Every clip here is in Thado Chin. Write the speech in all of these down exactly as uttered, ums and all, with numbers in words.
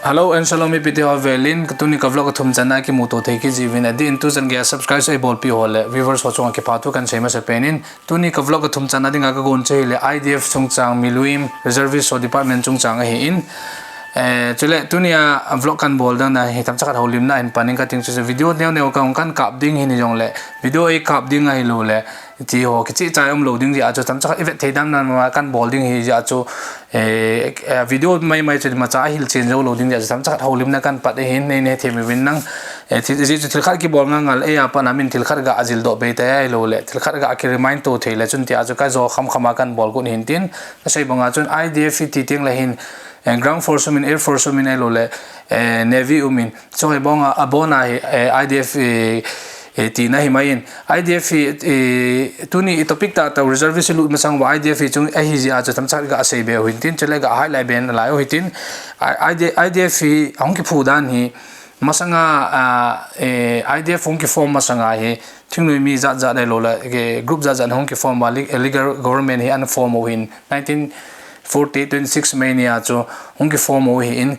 Hello and shalom, mipite ho velin, tuni ka vlog ka thum channa kimuto thei kit jiuvin, adeh in tuchan geiya subscribe eibolpi ho le viewers ho chunga kipathu kahin sei masapen in, tuni ka vlog ka thum channa dinga kagon chu ahile I D F chungchang, Miluim, Reservist ho department chungchang ahin, eh, chule tunia vlog kahin bol dan a hi themcha khat houlimna ahin pan in kating chu, video neo neo kahung kahin kap ding hin hijongle, video eikap ding ahiloule, ti ho kicheh chai umlou ding jeh a chu themcha khat ivet thei dan a kahin bol ding ahi jeh a chu, eh, eh, video mai mai chu imacha ahilchen joulou ding jeh a chu themcha khat houlimna kahin pat ahin, nei hethem uvin lang, eh, thil, hijeh chu thil khat kibol ngal ngal a pat a min thil khat ga jildoh bei tei ahiloule, thil khat ga ki remind to thei le chun tia chu kajo kham kham a kahin bol got ahin tin, kasei banga chun I D F iti tengle hin, eh, ground force umin, air force umin ahiloule, eh, navy umin, chu hi banga, abona hi, eh, I D F, eh, eh, tina hi mai in, I D F hi, eh, tuni i topic tahtah reservist ilut masang uva I D F hi chung ahi jeh a chu themcha khat ga sei be u hin tin, chule ga highlight be nalai u hin tin, I, I D, I D F hi ahung kiphu dan hi, masanga, ah, eh, I D F hung kiform masanga hi, thingnoi mi jat jat ahiloule, eh, group jat jat hung kiform uva, le-, legal government hi ahin form u hin, nineteen forty-eight twenty-six May nia chu hung kiform u ahin,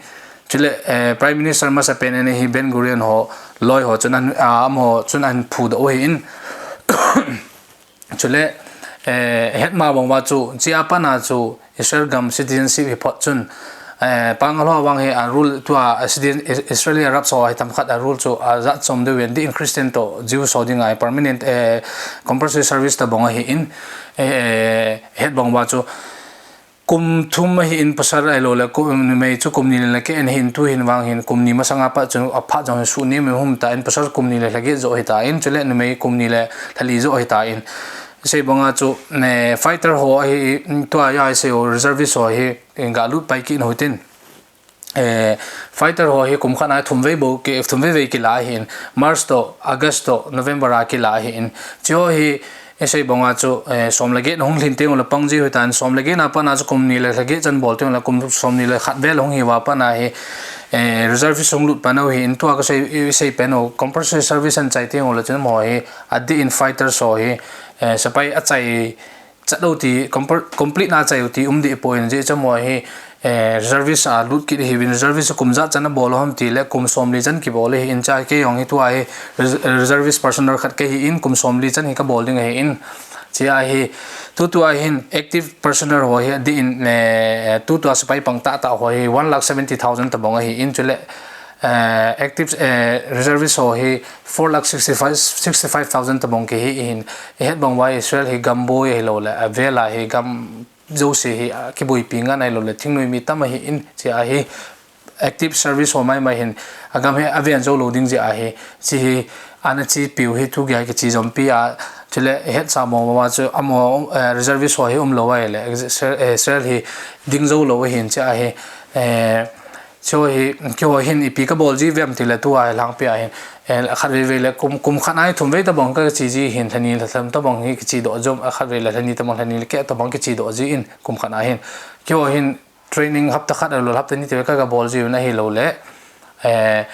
chule, eh, Prime Minister masapen ana hi Ben Gurion ho, loi ho chun ahin, ah, amaho chun ahin phudoh u ahin. Chule, eh, hetma bang uva chu, chea pat a chu Israel gam citizenship hi phot chun, eh, pangal ho vang hi a rule tua, a citizen, Is-, Israeli Arabs ho hi themkhat a rule chu ajat chom deuh in, adeh in Christian toh Jews ho dinga hi permanent, eh, compulsory service tobang ahin, eh, het bang uva chu, kum thum ahin pasal ahiloule, kum, numei chu kum ni le lhakeh ana hin, tuhin vang hin kum ni masanga pat chun aphat jong hi suhnem hum tan, pasal kum ni le lhaget joh ahitan, chule numei kum ni le lhali joh ahitan. Sei banga chu, eh, fighter ho ahi, tua a isei u reservist ho hi, eh, ga lut pai kit u hitin. Eh, fighter ho hi kum khat a thum vei bou ki, thum vei vei kila ahin, March toh, August toh, November a kila ahin. Chu ho hi, isei banga chu, eh, som le get hung lhin teng ule pang ji u ahitan, som le get a pat a chu kum ni le lhaget chan bol teng ule kum som ni le khat vel hung hi uva pat a hi, eh, reservist hung lut pan u ahin, tua kasei, isei pen u, compulsory service ahin chai teng ule chun amaho hi, adeh in fighters ho hi, eh, sepai achai chat u ti, compl-, complete na achai u ti um deh poi, hijeh chun amaho hi, eh, reservist a lut kit ahiuvin, reservist kum ijat chan abol u ham tile, kum somli chan kibol ahin, chua kei jong hi tua hi res-, reservist personnel khat kahin, kum somli chan hi kabol ding ahin, chea hi, tutua hin active personnel ho hi adeh in, eh, tutua sepai pang tahtah ho hi one lakh seventy thousand tobang ahin, chule, eh, active, eh, reservist ho hi four lakh sixty-five, sixty-five thousand tobang kihi ahin, ihet bang uva Israel hi gam boi ahiloule, avel a hi gam jouse hi, a, kiboipi ngen ahiloule, thingnoi mi tam ahin, chea hi active service ho mai mai hin, agam hi aven joulou ding jeh ahi, che hi, ana chepi u hi thu geiya kiche jompi a, chule hetsah mong mong uva chu, amaho, eh, reservist ho hi umlou ahile, Israel, eh, Israel hi ding joulou ahin, chea hi, eh, Chu hi, keiho hin ipi kabol ji uvem tile tua hi lhangpi a hin, eh, khatvei vei le kum, kum khat a hi thum vei tobang kache ji hin, lhani lhathum tobang hi kichedoh jom, a khatvei le lhani tobang, lhani le keh tobang kichedoh ji in kum khat a hin. Keiho hin training hapta khat ahiloule hapta ni tivei ka, kabol ji uvin ahiloule, eh,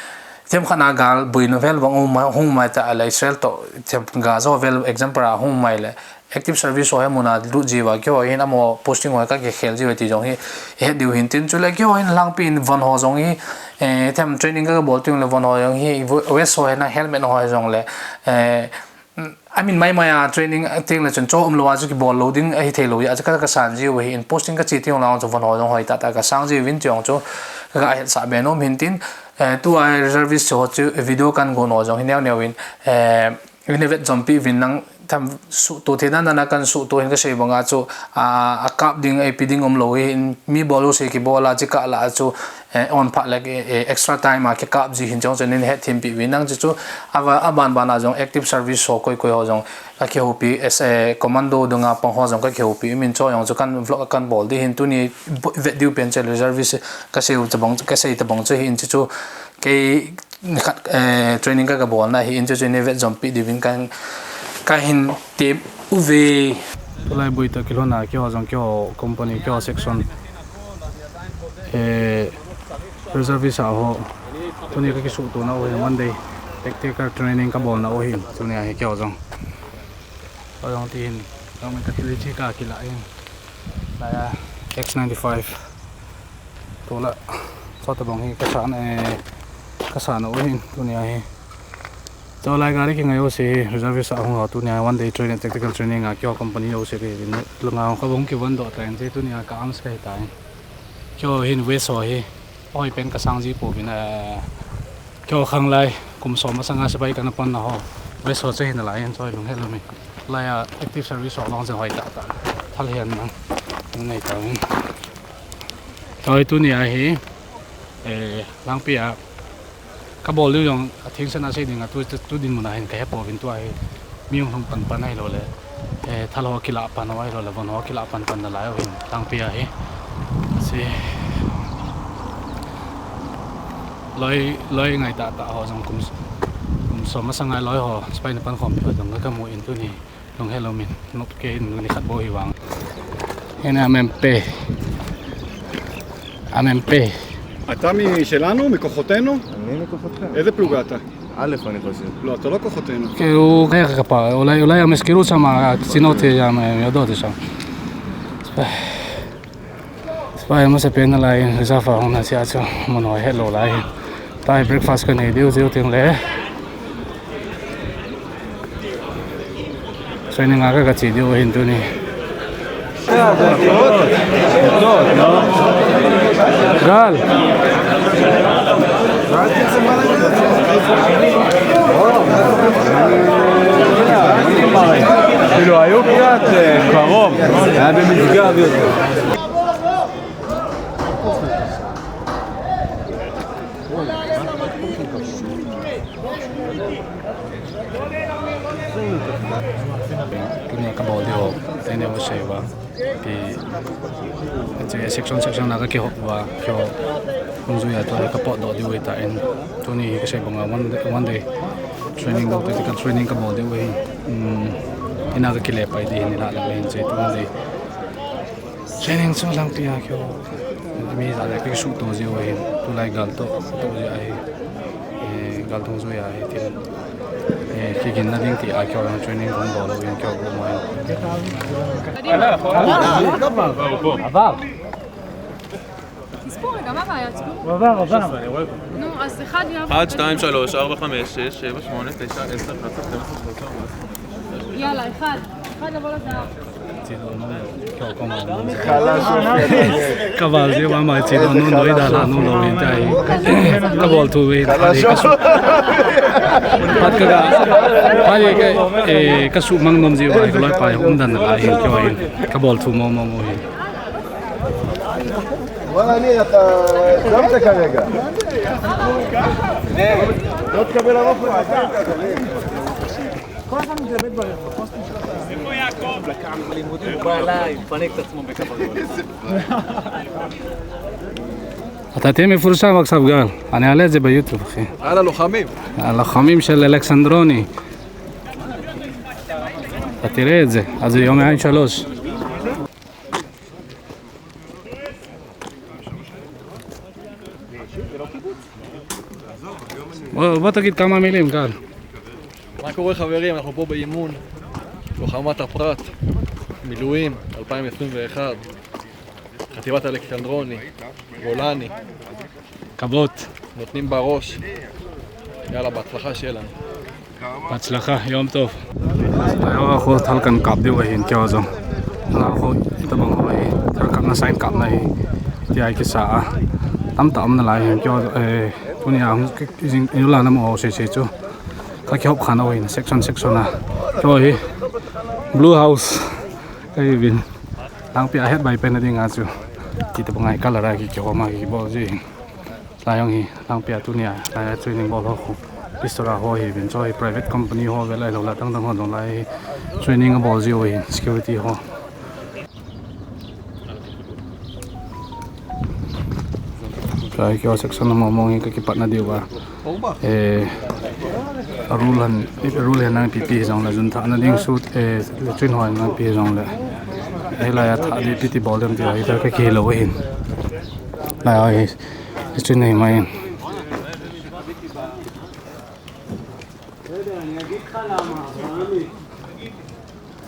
themkhat a gal boina vel bang um, hung mai tah le Israel toh, them Gaza vel example a hung mai le, active service ho hi muna lut ji uva, keiho hin amaho posting ho hi kakikhel ji uve ti jong hi ihet diu hin tin, chule keiho hin lhangpi in von ho jong hi, eh, them training ka, kabol teng le von ho jong hi, vest ho hi na helmet ho hi jongle, eh, amin mai mai a training teng le chun cho umlou a chu kibol lou ding ahi theilou jeh a chu ka, kasan ji u ahin, posting kache teng le jong chu von ho jong hoi tah tah kasang ji uvin, chu jong chu ka, kahetsah be nom hin tin, eh, tua reservist ho chu video kagon ho jong hi neo neo in, eh, Ina vet jompi uvin lang, them suhto thei dan dan a kahin suhto hin kasei banga chu, a, akap ding, ipi ding umlou hin, mi bol jouse kibol a, chikah lah a chu, eh, on phat le, eh, eh, extra time a kikap ji hin, chujong chu ina hetthempi uvin lang chu chu, ava, aban ban a jong active service ho koi koi ho jong kakihoupi, as a commando dunga pang ho jong kakihoupi umin, chujong chu kahin vlog kahin bol ding hin, tuni vet diu pen chu reservist kasei u tabang, kasei tabang chu hin chu chu, kei nikhat, eh, training ka, kabolna ahin, chu chu ina vet jompi diuvin kahin, kahin tem uve. Tulai boi toh kilhon a keiho jong, keiho company, keiho section, eh, reservist a ho, tuni kakisuhtona u hi Monday tactical training kabolna u hin, tuni a hi keiho jong. Keiho jong ti hin, jong min kathil hi chi kakilah hin. Laiya X ninety-five. Tula Sot tabang hi kasan, eh, kasan u hin tunia hi. Cholai gari kingai u si reservist a hung ho tunia one day training, technical training a keiho company u si ri lunga kabung kivon doh tan si tunia ka arms kahi tan. Keiho hin waist ho hi. Oi pen kasang ji pouvin, eh, keiho khanglai kum som masanga sepai kana panna ho. Waist ho che hinalai hin choi lunghet lou mi. Laiya active service ho long jeng hoi tah tah. Thal hian nang. Nei ta hin. Choi tunia hi, eh, langpi a kabol diu jong atheng sena sei dinga tu, tu, tu dinmun a hin kahe pouvin tua hi. Mi hung lhung pan pan ahilou le, eh, thal ho kilah pan ho ahilou le, von ho kilah pan pan nalai u hin, langpi a hi. Si loi, loi ngai tah tah ho jong kum, kum som masanga loi ho, sepai na pan khom ho jong kamu in tuni. Lunghet lou min, nop kei in, ni khat bou hi vang. Hina M M P. M M P. אתה משלנו, מכוחותינו? אני מכוחותינו. איזה פלוגה אתה? א', אני חושב. לא, אתה לא כוחותינו. Ke u kaya ka pa, ulai, ulai ameskhiru sama sino te ya me, me do te sa. Spy masa pen nalai, reserve a hung na sia chu, mun ho helou lai. Tai breakfast kanei diu diu ting le. Training a ka, kache diu hin tuni. Gal. כאילו היו קצת, אה, קרוב, היה במשגב יותר. Tunia kabol diu, tene bo sei ba. Ti, ti section, section a kakihop uva, keiho hung jui a tua kapot doh diu ahitan. Tuni hi kasei banga one day, one day training bou, tactical training kabol diu ahi. Um, ina kakile pai di hin ila la hin sei tuni. Training chu langpi a keiho mi ja le kisuto jiu ahi, tulai gal to, to jia ahi. Eh, gal thong jui ahi, tin. Eh, kiginna ding ti a keiho jong training kong bol uvin keiho bol mai. תספור רגע, מה הבעיה? תספור. הוא עבר, עבר. נו, אז אחד יעבור. אחת, שתיים, שלוש, ארבע, חמש, שש, שבע, שמונה, תשע, עשר, אחת עשרה, שתים עשרה, שלוש עשרה, ארבע עשרה. יאללה, אחד. אחד לבוא לזהב. Kabol jiu ama chi don no noi da la no lo in tai. Kabol thu ve. Pat ka ga. Pat ka, eh, kasu mang nom jiu ba ka loi pa um dan la hin keiho hin. Kabol thu mo mo mo hin. וואלה, ניר, אתה הגזמת כרגע. לא תקבל ארוחת. כל הזמן מתלבט ברחוב. איפה יעקב? לקח לימודים, הוא בא אליי, מפנק את עצמו בכף הרגל. אתה תהיה מפורסם עכשיו, גל. אני אעלה את זה ביוטיוב, אחי. על הלוחמים. הלוחמים של אלכסנדרוני. אתה תראה את זה. אז זה יום העין שלוש. בוא, בוא תגיד כמה מילים, גל. מה קורה, חברים? אנחנו פה באימון לוחמת הפרט, מילואים, אלפיים עשרים ואחת, חטיבת אלכסנדרוני, גולני. כבוד. נותנים בראש. יאללה, בהצלחה שיהיה לנו. בהצלחה, יום טוב. Lai ho thal kan kap diu ahin keiho jong. Lai ho tabang ho hi thal kapna sign kapna hi. Ti ai kisa a. Tamtah umna lai hin keiho, eh, tunia hung ki, ki jing, iu la na mo ho sei sei chu. Kakihop khan u hin section section a. Keiho hi Blue House. Kahi uvin. Langpi a het bai pen na dinga chu. Ti tabang a color a ki, kihom a kibol ji hin. Lai jong hi, langpi a tunia, lai a training bol ho khu. Pistol a ho hi vin, chu hi private company ho ve lai lo la, dang dang ho jong lai hi training abol jiu hin, security ho. Lai keiho section a mo mo hi kakipatna diu va. Eh, a rule han, a rule han nang pipi jong le, jun thahna ding suit, eh, chin ho nang pi jong le. Eh, lai a thah di piti bol dem ti hi ta kakihil u hin. Lai hi. Hichu nei mai. בסדר, אני אגיד לך למה, אברהמי.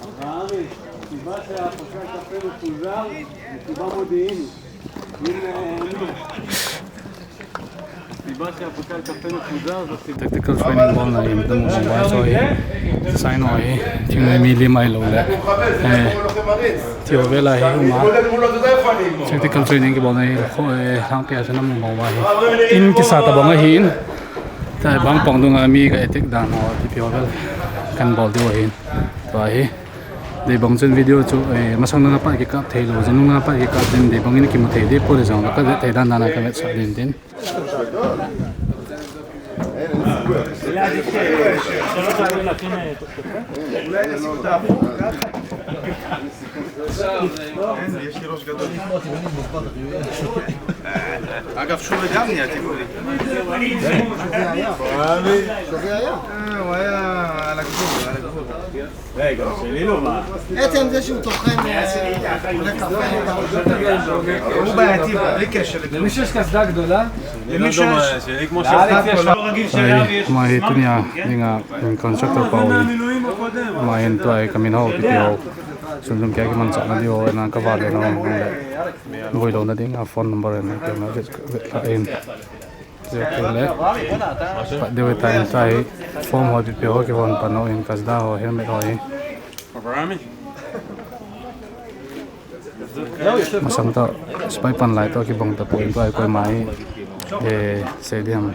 אברהמי, סיבה שהפושע קפה מפוזר, זו סיבה מודיעינית. הנה, אני... Tactical training bolna in tum bang ba choi. Sign ho hi. Thing mi lim ahi lou le. Eh, ti ho vela hi uma. Tactical training kibolna hi. Kho, eh, lang pia sa nam bang ba hi. In kisa tabang ahin. Tabang pang dunga mi ka attack dan ho ti pi ho vel. Kan bol diu ahin. Tua hi. Deibang chun video chu, eh, masang nunga pat kikap thei lou, jing nunga pat kikap din, deibang in kimu thei ding poi le jong, ka vet thei dan dan a ka vetsah din tin. אגב, שוב וגם נהיה טיפולי. אה, הוא היה על הגבול, על הגבול. עצם זה שהוא טוחן, אה, עולה קפה, הוא בעייתי, בלי קשר. למי שיש קסדה גדולה? למי שיש. לאלכס יש. לא רגיל שהיה ויש. Ama hi tunia dinga, in contractor pa u hi. Ama hin tua hi kamin ho, kiti ho. Sunlum kia kimanchahna diu ho, ina ka vat le na ho, le. Voi louna dinga phone number ina, ina vet, vet la in. Jeh kei le. Pat deu ta in tai form ho, P P E ho kivon pan ho in kasda ho, helmet ho hi. Masang ta spy pan lai to kibang ta poi, pai koi mai. Eh, se diam.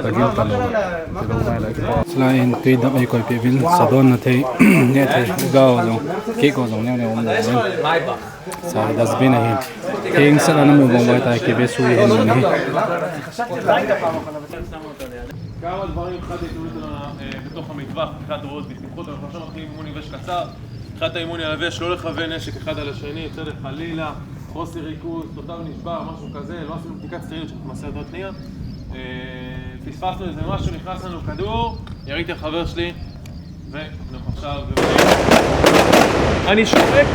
Tagil pan lo. Tilou mai lai kibang. Lai in tui dap ei koi pe vin, sadon na thei. Ne thei. Gao jong. Kei ko jong ne ne um na. Sa dustbin ahin. Theng sat a namu bang bai ta, kei be sui hin ni. כמה דברים, אחד ההתמודדות, אה, בתוך המטווח, מבחינת הוראות בטיחות, אנחנו עכשיו מתחילים אימון יבש קצר. מבחינת האימון היבש, לא לכוון נשק אחד על השני, בסדר? חלילה, חוסר ריכוז, תותב נשבר, משהו כזה, לא עשינו בדיקת סטריליות של מעשה יותר פנימה. אה, פספסנו איזה משהו, נכנס לנו כדור, יריתי על חבר שלי, ואנחנו עכשיו... אני שורק,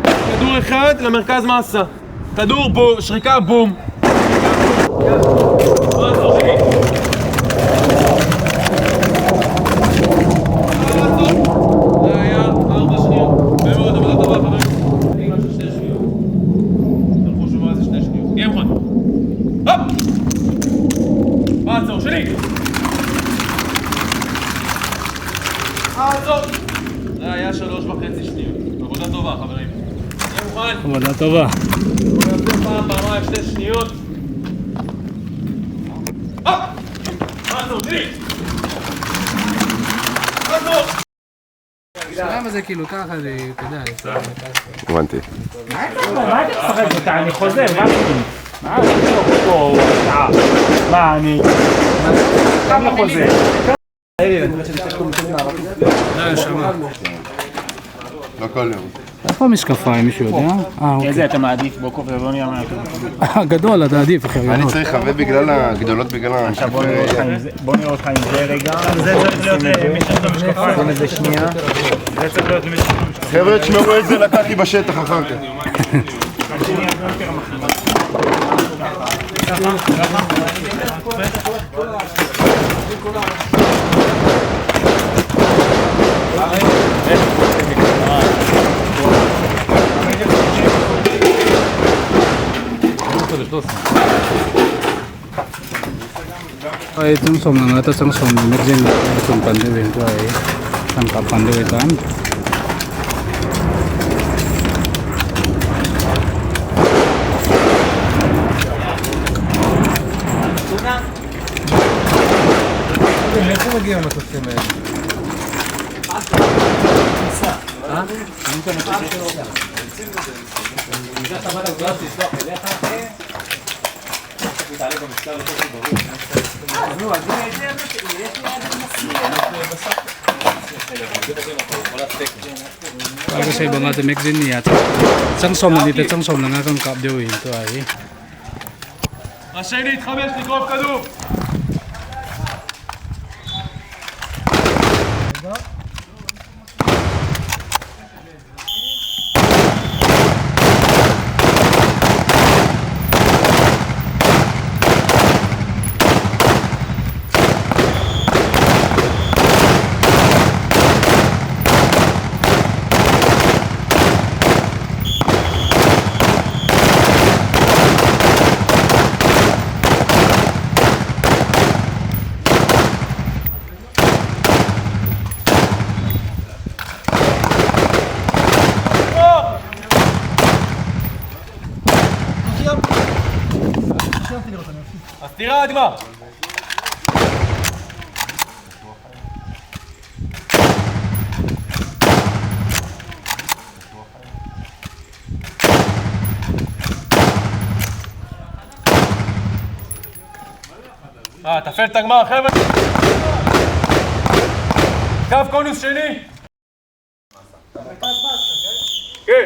כדור אחד למרכז מסה. כדור בום, שריקה בום. זה היה ארבע שניות. מאוד, עבודה טובה, חברים. שתי שניות. תלכו שוב, מה זה שתי שניות? תהיה מוכן. הופ! עצור, שני! עצור! זה היה שלוש וחצי שניות. עבודה טובה, חברים. תהיה מוכן. עבודה טובה. הוא יעשה פעם, פעמיים, שתי שניות. הופ! עצור, שני! עצור! למה זה כאילו ככה, זה, אתה יודע, זה... הבנתי. מה אתה מפחד? אני חוזר, מה אתה... מה, אני לא פה שעה. מה, אני... אני חוזר. לא כל יום. איפה המשקפיים, מישהו יודע? אה, אוקיי. איזה אתה מעדיף, בוקו ולא נראה מה... הגדול, אתה עדיף, אחי, אני הגדול. צריך חבר בגלל הגדולות, בגלל... עכשיו בוא נראה אותך עם זה, בוא נראה אותך עם זה רגע. זה צריך להיות, אה, מי שיש לו משקפיים. שים את זה שנייה. זה צריך להיות למי שיש לו משקפיים. חבר'ה, תשמרו את זה, נתתי בשטח אחר כך. Ai, chang som langa ta chang som magazine la chun pan de ven tu ai. Chang ka pan de tan. מאיפה מגיעים המטוסים האלה? אה? Kasi banga te magazine niya. Chang som na dito, chang som na nga kang kap diyo ito ay. השני התחמש לגרוף כדור. אז תראה, נגמר. אה, תפעיל את הגמר, חבר'ה. קו קונוס שני. כן.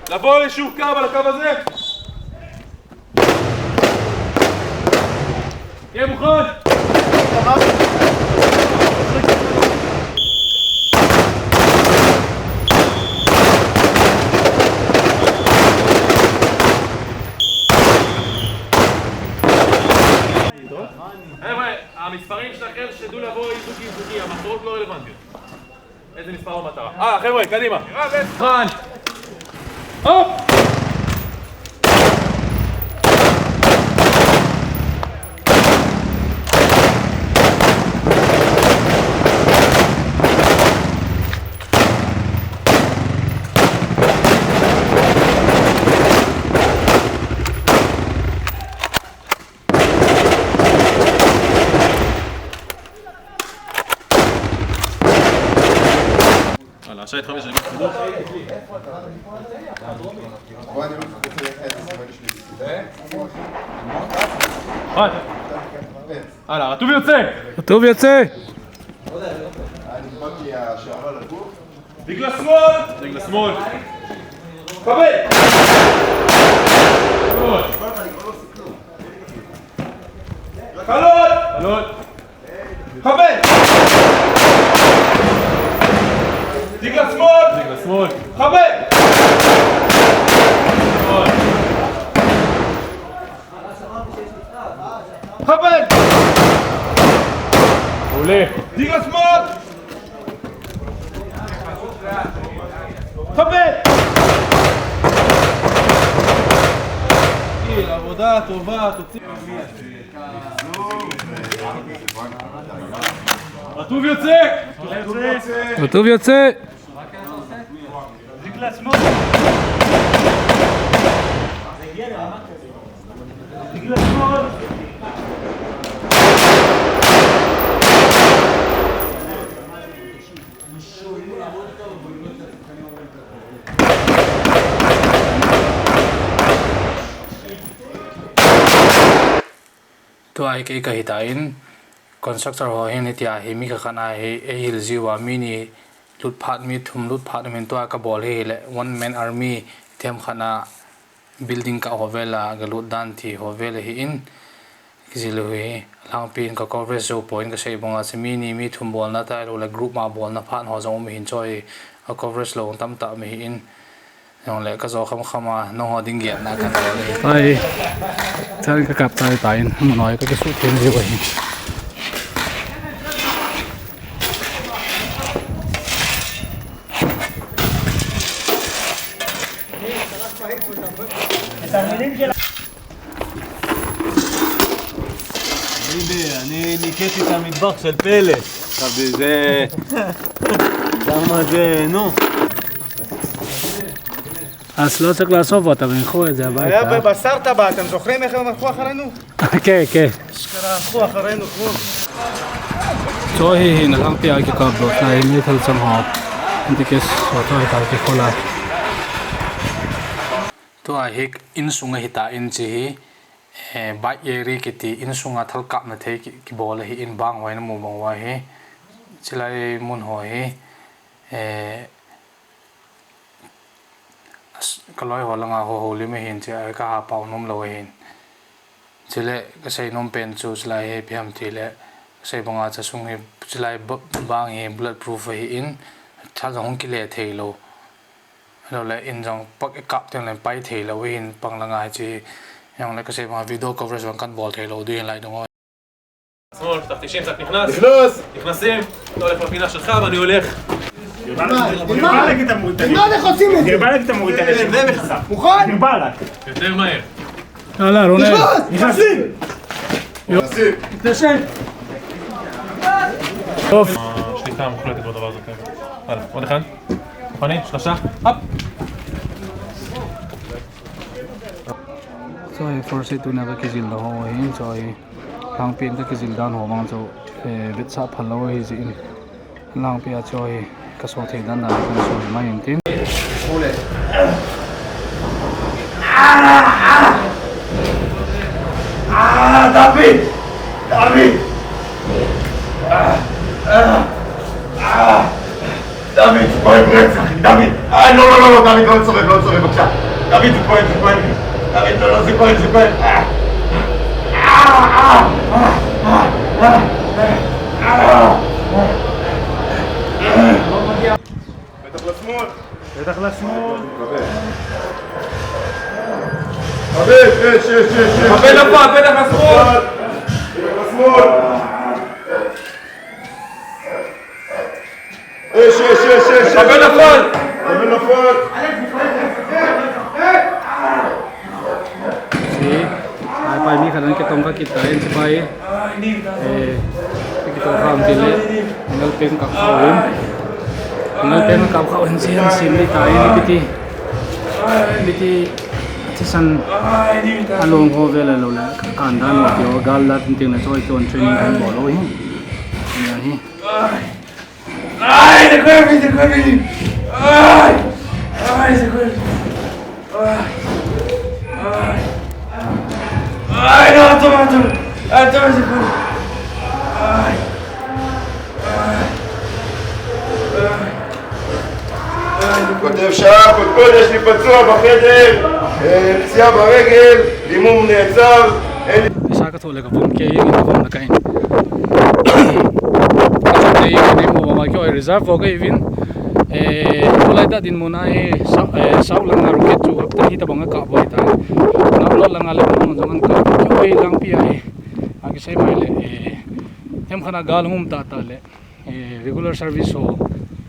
לבוא ליישור קו על הקו הזה. תהיה מוכן. חבר'ה, המספרים שלכם שתדעו לבוא איזוקי איזוקי, המטרות לא רלוונטיות. איזה מספר במטרה? אה, חבר'ה, קדימה. אחד. הופ! וואלה, השעה התחלתי שאני חידוש. הלאה, רטוב יוצא! רטוב יוצא! רגל שמאל! רגל שמאל! קבל! חלון! חלון! חבל! רגל שמאל! רגל שמאל! חבל! חבל! עולה! רגל שמאל! חבל! עבודה טובה, תוציא. רטוב יוצא! רטוב יוצא! Tua hi kei kahi tan, constructor ho hin hitia hi mi khat khat a hi eihil jiu a, mi ni lut phat, mi thum lut phat um in tua kabol hi hileh one man army themkhat a building kah ho vel a galut dan ti ho vel ahi in, kijil u hi, alangpi in ka coverage jou poi in kasei banga chu mi ni mi thum bolna tailou le group ma bolna phat ho jong um hin choi, a coverage lou tamtah um ahi in, Jongle ka jo kham kham a, nangho ding gel na kan bol e. Ai, chang ka kap tai tai in, mun noi ka kisuh theng jiu ahi. אני, אני ניקאתי את המטבח של פלס. עכשיו זה... כמה זה, נו. אז לא צריך לאסוף אותם, ילכו את זה הביתה. היה בבשר טבע, אתם זוכרים איך הם הלכו אחרינו? כן, כן. אשכרה הלכו אחרינו, כמו... Chu hi hin alangpi a kikap doh na hi mi thal cham ho. Anti kes ho chu hi kal ki khola. Tua hi insung ahi tan chi hi, eh, bike area kiti insunga thal kapna thei ki, kibol ahi in bang hoi na mu bang uva hi. Chilai mun ho hi, eh, as-, ka loi ho langa ho ho lim ahin chi a ka ha pau nom lou ahin. Chule ka sei nom pen chu chilai hi ipi ham tile, ka sei banga cha sung hi chilai ba-, bang hi bullet proof ahi in, thal jong hung kile thei lou. Lou le in jong pak i kap teng le pai thei lou ahin pang langa hi chi. Jong le ka sei banga video coverage jong kan bol thei lou ding lai dong. שמאל, קצת תשעים, קצת נכנס. נכנס! נכנסים, אתה הולך לפינה שלך ואני הולך. דיר באלק, דיר באלק איך עושים את זה. דיר באלק איך עושים את זה. מוכן? דיר באלק. יותר מהר. יאללה, רונן. נכנס! נכנסים! Off. אה, שליטה מוחלטת בדבר הזה, כן. הלאה, עוד אחד. מוכנים? שלושה, אפ! Chuhi first aid tuna kakijil dan ho hi, chuhi langpia kakijil dan ho vang chu, eh, vetsah phalou ahi jeh in. Langpia chuhi kasol thei dan dan kasol mai intin. Ah, David! David! Ah, ah, ah. David, בוא, בוא, בוא, דוד! אה, לא, לא, לא, לא, דוד, לא לצורף, לא לצורף, בבקשה. דוד, זה כואב, זה כואב. דוד, לא, לא, זה כואב, זה כואב. אה. אה, אה, אה, אה, אה, אה. בטח לשמאל. בטח לשמאל. חמש, שש, שש, שש. חמש נפל, בטח לשמאל. בטח לשמאל. שש, שש, שש, שש. מחבל נפל! מחבל נפל! Si, ai pai mi khat an kitong kha kit ta in si pai. Eh, kito kham ti le, ngal peng kap kha in. Ngal peng kap kha in si an si mi ta in piti. Piti, thisan along ho vela lo la, kan dan ho ti ho, gal la tin ting la choi ton training kan bol lo hi. Ni hi. Ai, the gravity, the gravity. Ai, ai, the gravity. Ai, ai. Ai, no, don't, don't, don't, don't, don't. Ai, ai, ai. כותב שעה, קודקוד, יש לי פצוע בחדר, אה, פציעה ברגל, דימום נעצר, אין לי Isa ka thole ka bum ke, ka bum na kain. Ka thole ka ni mo ma kyo reserve ho ka ivin. Eh, tulai ta dinmun a hi sa, eh, sau lang na rocket chu ta hi ta bang ka boi ta. Na lo lang a le mo jong an ka kyo ei langpia hi. A kisei mai le, eh, hem khana gal ngum ta ta le. Eh, regular service ho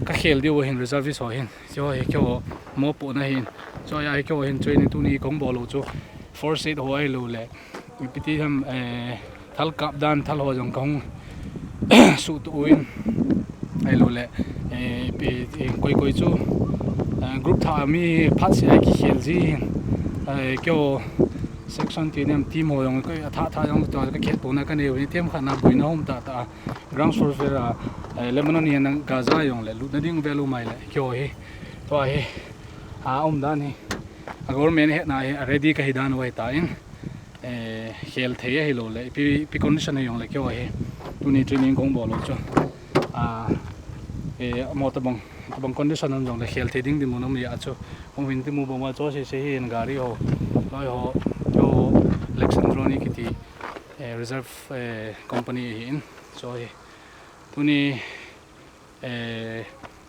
ka khel diu hin, reservist ho hin. Chu hi kyo mopohna hin. Chu hi kyo hin training tuni kong bol u chu. First aid ho ahilou le. Ipi ti ham, eh, thal kap dan, thal ho jong kong suhtuh u in. Ahilou le, eh, ipi, eh, koi koi chu, eh, group thah mi phat seh a kikhel ji hin. Eh, kyo section ti nem team ho jong koi a thah thah jong to ka khet pona ka neu hin, team khat na boina hom ta ta. Ground warfare a, eh, Lebanon hi na Gaza jong le, lutna ding velu mai le, kyo hi, tua hi, a um dan hi, a government hetna hi, a ready ka hi dan u ahi ta in, eh, khel thei ahilou le, ipi, ipi condition hi jong le, kyo hi, tuni training kong bol u chu, a, eh, mo tabang, tabang condition um jong le, khel thei ding dinmun um ahi a chu, um hin ti mu bang ma chu, se, se hi in gari ho, loi ho, kyo, Alexandroni kiti, eh, reserve, eh, company hi in, so hi, tuni, eh,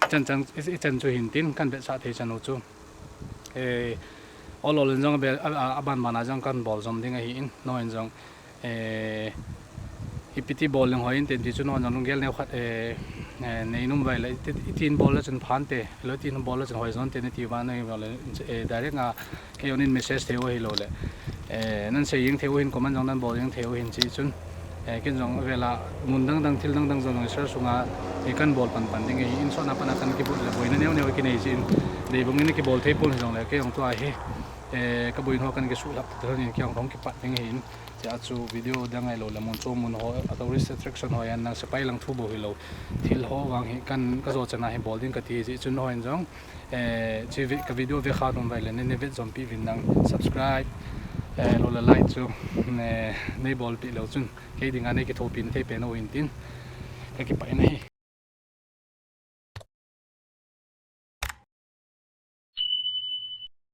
chan chan, i, i chan chu hin tin, kan vetsah thei chan u chu. Eh, ol ol in jong be, a, a, a ban ban a jong kan bol jom ding ahi in, no in jong, eh, ipi ti bol ling hoi in tin ti chu no in jong lunggel neo khat, eh, eh, nei num vai le, i ti, i tin bol le chun phan te, lo tin bol le chun hoi jong te ni ti va no in le, eh, direct a, Kei jong nin message thei u hilou le. Eh, nan sei jeng thei u hin, comment jong nan bol jeng thei u hin chi chun. Eh, ken jong vela mun dang dang, thil dang dang jong jong sir sunga, eh, kan bol pan pan ding ahi in, sot na pan a kan kibol le boina neo neo kinei chi in. Dei bang in kibol thei pon jong le, kei jong tua hi, eh, ka boina ho kan kisuhlap ta nin kei jong kong kipat ding ahi in. Tia chu video dang ahilou le mun chu mun ho, a tourist attraction ho yan nang sepai lang thu bou hilou. Thil ho vang hi kan ka jo chana hi bol ding ka ti chi chun ho in jong. Eh, chi vi-, ka video ve kha nom vai le, nei, nei vet jom pi vin nang subscribe, eh, lo le like chu, eh, nei bol pi lou chun. Kei dinga nei kithopi na thei pen u hin tin. Ka kipah in ahi.